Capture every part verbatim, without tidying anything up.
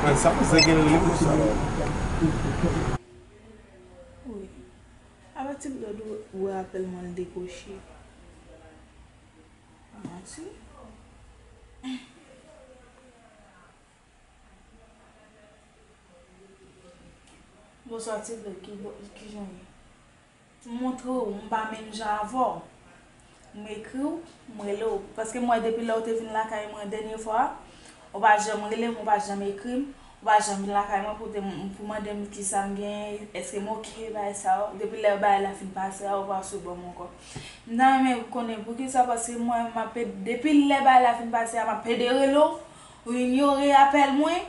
Mwen, sa pou se gen rele pou sa la. Wi. Apa ti Blòd ou, ou rapèl mwen l dekwoche. Manti. Bonswa, ti Blòd, ki bò, kijan w ye? M montre w, m pa menm jan avè w. M ekri w, m rele w. Paske m wè depi lè w te vin lakay mwen dènye fwa a, ou pa janm rele m, ou pa janm ekri m, ou pa janm vin lakay mwen pou te, pou mande m kisa m genyen, èske m oke, bagay sa yo. Depi lè bagay la fin pase a, ou pa sou bò m ankò. M ta renmen konnen poukisa, paske mwen, m ap pede, depi lè bagay la fin pase a, m ap pede rele w, ou inyore apèl mwen.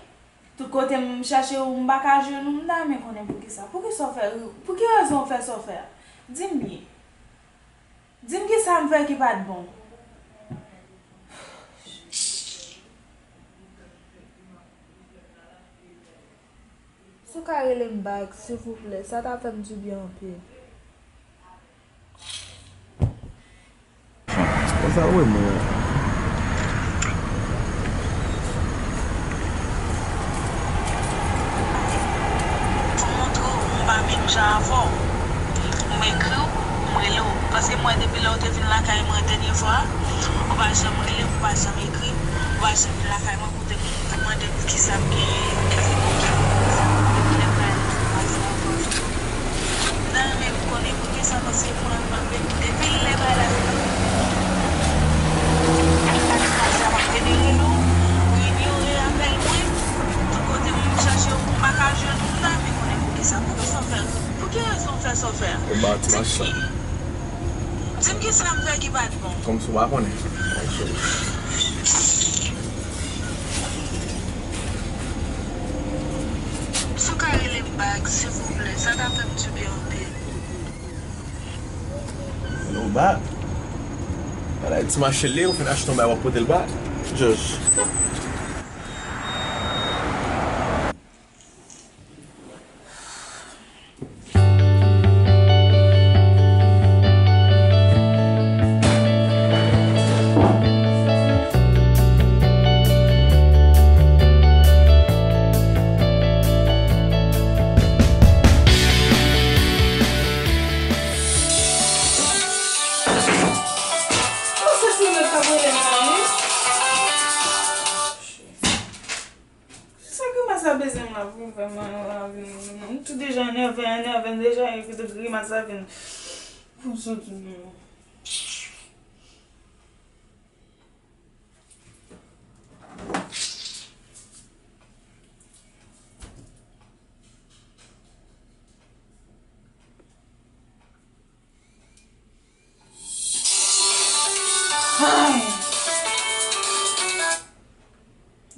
Tout kote m chache ou, m pa ka jwenn ou, m ta renmen konnen poukisa. Poukisa w fè, pou ki rezon w fè sa w fè a? Di m byen. Di m kisa m fè ki pa t bon. Si w ka rele m bak, silvouplè, sa ta fè m dibyen anpil. Konsa, wi, mwen. Pou montre w, m pa menm jan avè w. M ekri w, m rele w. Paske m wè depi lè w te vin lakay mwen dènye fwa a, ou pa janm rele m, ou pa janm ekri m, ou pa janm vin lakay mwen pou te, pou mande m kisa m genyen, èske m oke, kisa m oke, lè bagay la fin pase a, ou pa sou bò m. M ta renmen konnen poukisa, paske mwen, mwen, depi lè bagay la fin pase a, m ap pede rele w, ou inyore apèl mwen, tout kote m chache w, m pa ka jwenn ou, m ta renmen konnen poukisa, poukisa w fè, pou ki rezon w fè sa w fè a? Di m byen. Di m kisa m fè ki pa t bon. Kòmsi w pa konnen. Si w ka rele m bak, silvouplè, sa ta fè m dibyen anpil. Rele w bak? Bagay ti mache li, ou fin achte yon bagay, w ap pote l bak? Just. Sa grimas la bezwen m la pou m fè m la vin, m tou deja enève, enève, m deja enève, grimas la vin pou m soti non. Ay!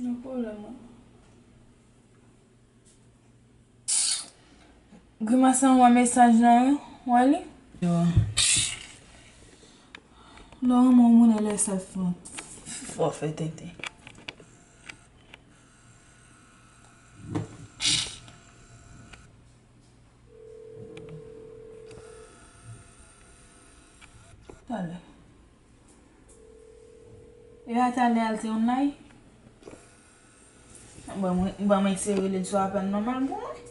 No pwoblèm non. Grimas lan wè mesaj lan wi, wè li? Yo. Lè w renmen yon moun e lè sa fò, fò fè tenten. Talè. E a talè a l te online? Ban mwen, ban mwen eseye rele l sou apèl nòmal pou mwen.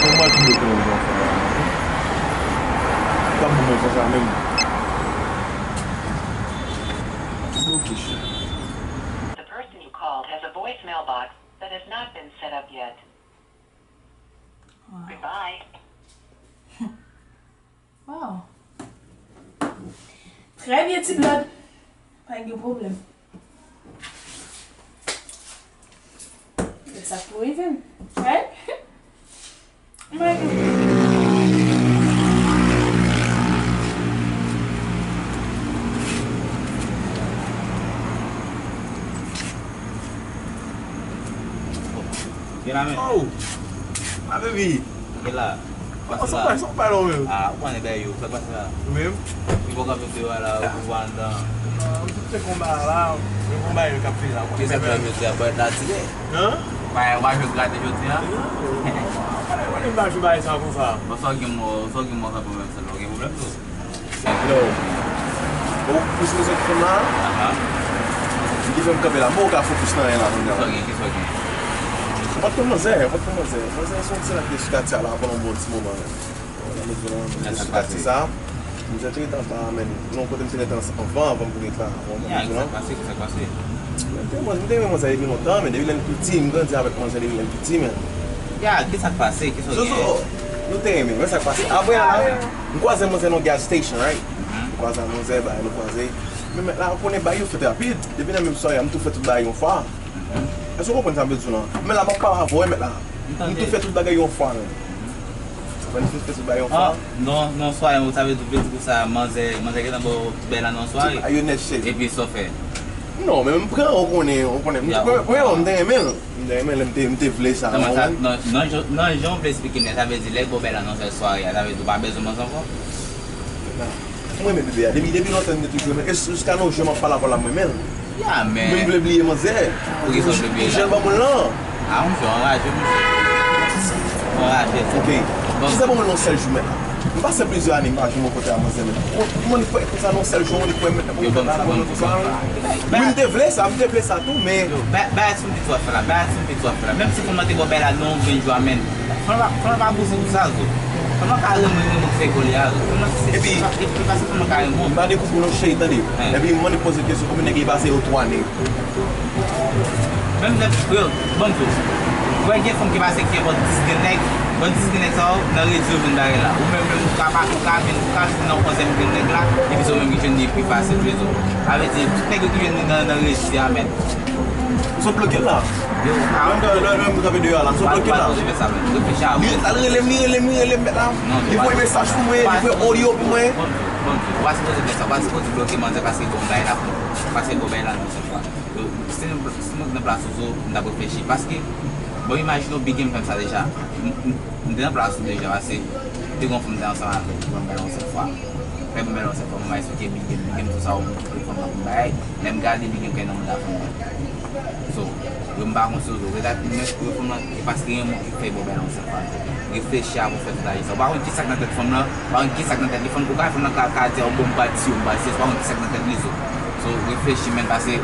Mwen, mwen, ki mete mwen nan fè la. Ou ka ban mwen konsa menm. Bloke, chè. The person you called has a voicemail box that has not been set up yet. Wow. Goodbye. Wow. Trè byen, ti blòd. Pa gen pwoblèm. Se sa k pou rive m. Right? Pa gen pwoblèm. Gen la men. Oh! Ma baby! Gen la. Sa w pale, sa w pale ou menm? Ah, ou konnen bagay yo, sa k pase la? Ou menm? Li poko ap mete yo la, ou poko anndan. Non, m te konba la, men konba yo k ap fini la. Ki sa k fè jodi a, pwèt la tire? Hein? Bagay, w a jwe grate jodi a? Non, pale, pale, m pa jwe bagay sa konsa. Bon, sa w gen mò, sa w gen mò sa pou menm sa, ou gen pwoblèm tou? Yo. Ou plis mwen sot fè m la? Aha. Li fè m kanpe la. Mwen ou ka fokis nan anyen la, kounye a. Sa w gen, ki sa w gen? Ou pa t konn manzè, ou pa t konn manzè. Manzè se yon ti nèg ki te sou katye a la pandan yon bon ti moman, men. Nan mezon an, mwen te sou katye sa. Mwen te rete anba, men. Non, kote m te rete anvan, anvan m te rete la. Anvan m te rete la. Ki sa k pase, ki sa k pase? Mwen te, mwen te renmen manzè depi lontan, men depi lè m piti, m grandi avèk manzè depi lè m piti, men. Ya, ki sa k pase? Ki sa w gen? Zozo, nou te renmen, men sa k pase. Apre la, m kwaze manzè nan gas station, right? M kwaze manzè, bay, nou kwaze. Men mèt la, ou konnen bay yo fèt rapid. Depi nan menm sware a, m tou fè tout bagay yon fwa. Èske w konprann sa m vle di w lan? Men la, m ap pale avè w, mèt la. M tou fè tout bagay yon fwa, men. Ou konprann, m tou fè tout bagay yon fwa. Ah, non, non, sware, sa vle di, vle di konsa, manzè, manzè gentan ba w bèl la nan sware. Tout bagay yo nèt, cheri. Epi sa w fè? Non, men m pran, ou konnen, ou konnen. M, premyèman, m te renmen l. M te renmen l, m te, m te vle sa, ou konprann? Nan, nan, nan jan w vle esplike m nan, sa vle di, lè l ba w bèl la nan sware a, sa vle di, ou pa bezwen manzè ankò? Mwen renmen bebe a. Depi, depi lontan, m te toujou renmen l. E jiska nos jours, m ap pale avè w la, m renmen l. Ya, men. Men m vle bliye manzè. Poukisa w vle bliye l? Jan l ban m lan. Ah, monchè, w anraje, monchè. W anraje. Ok. Kisa ban mwen nan yon sèl jou, mèt la? M pase plizyè ane m pa jwenn yon kote a manzè, mèt la. Kòman li fè konsa nan yon sèl jou, li fè mèt la pou mwen fè bagay la pou mwen konsa? Wi, m te vle sa, m te vle sa tou, men. Yo, ba, ba, Ti w ap fè la, bay ti m piti w ap fè la. Menm si fanm nan te ba w bèl la nan yon grenn jou a, men fanm nan pa, fanm nan pa bouzin pou sa, zo. Fanm nan ka renmen w, renmen w fè kole a, zo. Fanm nan se, epi, se pa, epi se pa se fanm nan ka renmen w. M pa dekouvri non, cheri, tande. Epi m mande poze kesyon, konbyen nèg li pase yo twa nèg? Menm nèg, yo, ban m di w. Wè gen fanm ki pase ki gen bò dis grenn nèg, bò dis grenn nèg sa yo, nan redi yo jwenn bagay la. Ou menm, menm, ou ka pa, ou ka vin, ou ka vin nan onzèm grenn nèg la, epi se ou menm ki jwenn li pi fasil, wi, zo. Sa vle di, tout nèg yo ki jwenn li nan, nan redi a, men. Ou sot bloke l la. Yo, ah, lè m, lè, lè m kanpe deyò a la, m sot bloke l la. Li, l al rele m, li rele m, li rele m, mèt la. Li voye mesaj pou mwen, li voye audio pou mwen. Ou pa sipoze fè sa, ou pa sipoze bloke manzè paske bon bagay la, paske bon bagay la nan sèl fwa. Yo, si, si mwen te nan plas ou, m t ap reflechi. Paske, bon, imajine w, Big M fè m sa deja. M, m, m te nan plas ou deja, paske te gon fanm m te ansanm avè l, ban m bay yon sèl fwa. Fè ban m bay yon sèl fwa, mwen eksplike Big M, Big M tou sa, ou montre fanm nan pou m bagay. Lè m gade Big M kay nan mouda fanm nan. So, yo m pa konn si yo, yo, yo fanm nan, e paske gen moun ki fè bon bagay nan yon sèl fwa. Reflechi avan w fè tout aji sa. Ou pa konn ki sa k nan tèt fanm nan, ou pa konn ki sa k nan tèt li. Fanm, ou ka, fanm nan ka, ka di a, bon, m pa di yo, m pa di yo, ou pa konn ki sa k nan tèt li, so. So, reflechi, men, paske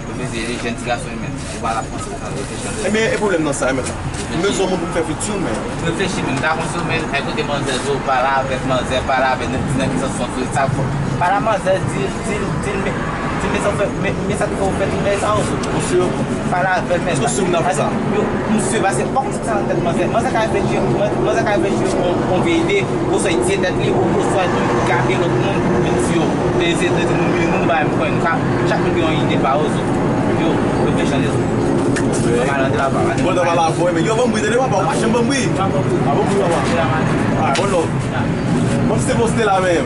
Yo bezwen jèn ti gason yo, men. Ou pa la panse sa, reflechi andedan. Ebyen, e pwoblèm nan sa, men. M bezwen moun pou m fè fiti m, men. Reflechi, men. M ta konseye w, men, al kote manzè, zo, pale avèk manzè, pale avèk nèg, di nan ki sans w santi w, sa fò. Pale a manzè, di, di, di, men, di, men sa w fè, men, men sa ki fè w fè tout bagay sa yo, zo. Misye. Pale avè l, men. Èske w si w nan fè sa? Yo, misye, paske, fòk Sa nan tèt manzè. Manzè ka reflechi, man-, manzè ka reflechi yon, yon vye ide, oswa li tiye tèt li, oswa li gade lòt moun, li di yo. Men se, se, se nou, nou, nou pa menm kwè, nou ka, chak moun gen yon ide pa yo, so, yo, reflechi andedan. Yo, pa mal antre la, pa mal. Bon, ta pale avè w, men yo, ban m bri, tande, papa, ou pa janm ban m bri. Pa ban m bri. Pa ban m bri, papa. Alright, bon, love. Bon, se poste la, men.